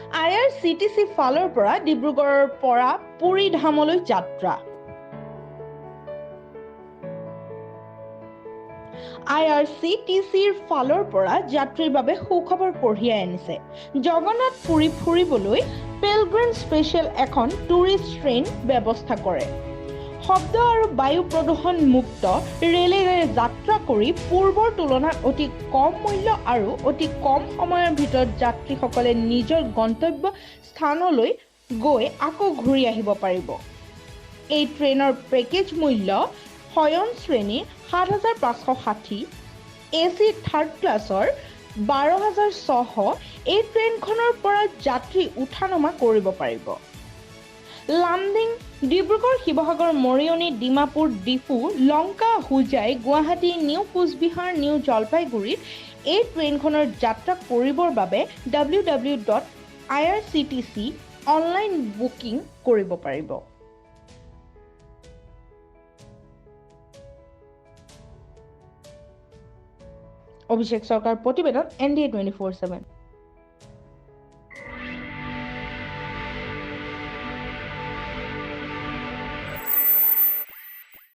I R C T C ফালৰ পৰা ডিব্ৰুগড়ৰ পৰা পুৰী ধামলৈ যাত্ৰা। I R C T চিৰ ফালৰ পৰা যাত্ৰীৰ বাবে সুখবৰ কঢ়িয়াই আনিছে। জগন্নাথ পুৰী ফুৰিবলৈ পিলগ্ৰিম স্পেচিয়েল এখন টুৰিষ্ট ট্ৰেইন ব্যৱস্থা কৰে। শব্দ আৰু বায়ু প্ৰদূষণ মুক্ত ৰেলেৰে যাত্ৰা কৰি পূৰ্বৰ তুলনাত অতি কম মূল্য আৰু অতি কম সময়ৰ ভিতৰত যাত্ৰীসকলে নিজৰ গন্তব্য স্থানলৈ গৈ আকৌ ঘূৰি আহিব পাৰিব। এই ট্ৰেইনৰ পেকেজ মূল্য শয়ন শ্ৰেণীৰ 7560, এ চি থাৰ্ড ক্লাছৰ 12,600। এই ট্ৰেইনখনৰ পৰা যাত্ৰী উঠা নমা কৰিব পাৰিব। লামডিং, ডিব্ৰুগড়, শিৱসাগৰ, মৰিয়নি, ডিমাপুৰ, ডিফু, লংকা, হোজাই, গুৱাহাটী, নিউ কোচবিহাৰ, নিউ জলপাইগুৰিত এই ট্ৰেইনখনৰ যাত্ৰা কৰিবৰ বাবে ww.irctc online booking কৰিব পাৰিব। অভিষেক চৰকাৰ প্ৰতিবেদন, এন ডি এ 24/7।